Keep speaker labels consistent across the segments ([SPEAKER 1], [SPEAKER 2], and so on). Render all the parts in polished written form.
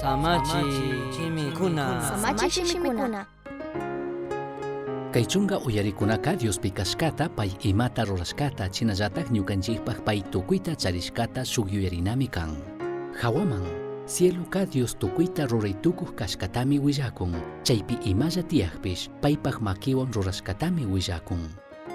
[SPEAKER 1] Samachi shimikuna.
[SPEAKER 2] Samachi shimikuna.
[SPEAKER 3] Kay chunka uyarikunaka Diospi kashkata pay imata rurashkata shinallatak ñukanchikpak pay tukuyta charishkata shuk yuyarinami kan. Hawaman, cieloka Dios tukuyta ruray tukuq kashkatami willakun, chaypi imalla tiyakpish paypak makiwan rurashkatami willakun.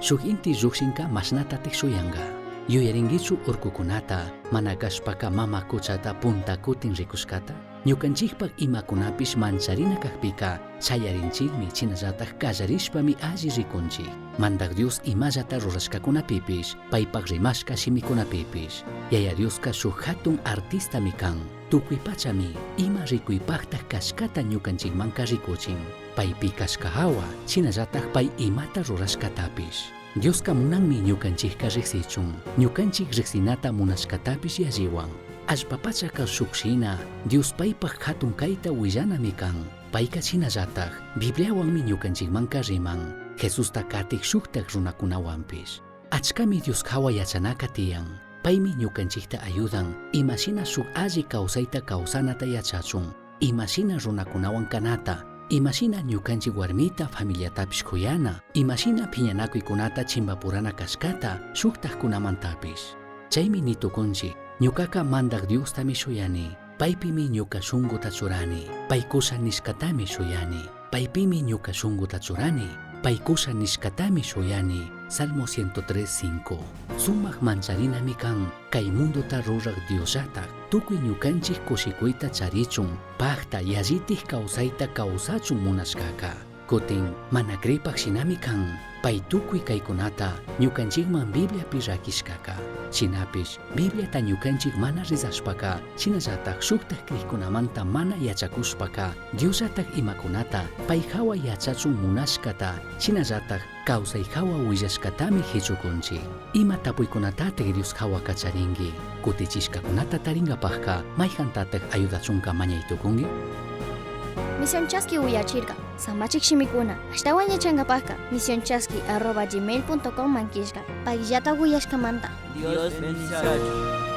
[SPEAKER 3] Shuk inti llukshinka mashnatatik shuyanka. Yuyarinkichu urkukunata, mana kashpaka mama kuchata punta kutin rikushkata? Ñukanchikpak imakunapish mancharina kakpika shayarinchikmi shinallatak kallarishpami alli rikunchik. Mandak Dios imallata rurashkakunapipish, paypak rimashka shimikunapipish. Yaya Dioska shuk hatun artistami kan. Tukuy pachami ima rikuypaktak kashkata ñukanchikmanka rikuchin. Paypi kashka hawa, shinallatak pay imata rurashkatapish. Dioska munanmi ñukanchikka riksichun, ñukanchik riksinata munashkatapish yalliwan. Allpa pachaka shuk shina, Dios paypak hatun kayta willanami kan. Payka shinallatak, Bibliawanmi ñukanchikmanka riman, Jesusta katik shuktak runakunawanpish. Achkami Dios hawa yachanaka tiyan. Paymi ñukanchikta ayudan, imashina shuk alli kawsayta kawsanata yachachun, imashina runakunawan kanata, imashina ñukanchik warmita familiatapish kuyana, imashina phiñanakuykunata chimpapurana kashkata shuktakkunamantapish. Chaymi nitukunchik, ñukaka mandak Diostami shuyani, paypimi ñuka shunkuta churani, pay kusha nishkatami shuyani, paypimi ñuka shunkuta churani, pay kusha nishkatami shuyani. Salmo 103.5. Sumak mancharinami kan, kay mundota rurak Diosllatak, tukuy ñukanchik kushikuyta charichun, pakta yallitik kawsayta kawsachun munashkaka. Kutin, mana kripak shinami kan, pay tukuy kaykunata ñukanchikman Bibliapi rakishkaka. Shinapish, Bibliata ñukanchik mana rezashpaka, shinallatak shuktak krikkunamanta mana yachakushpaka, Diosllatak imakunata pay hawa yachachun munashkata, shinallatak kawsay hawa willashkatami hichukunchik. Ima tapuykunatatik Dios hawa kacharinki? Kutichishkakunata tarinkapakka mayhantatak ayudachunka mañay tukunki?
[SPEAKER 2] Misión Chaski uyachirka. Samachik shimikuna. Ashtawan yachankapakka misionchaski@gmail.com mankishka. Payllata uyashkamanta.
[SPEAKER 1] Dios bendiciachun.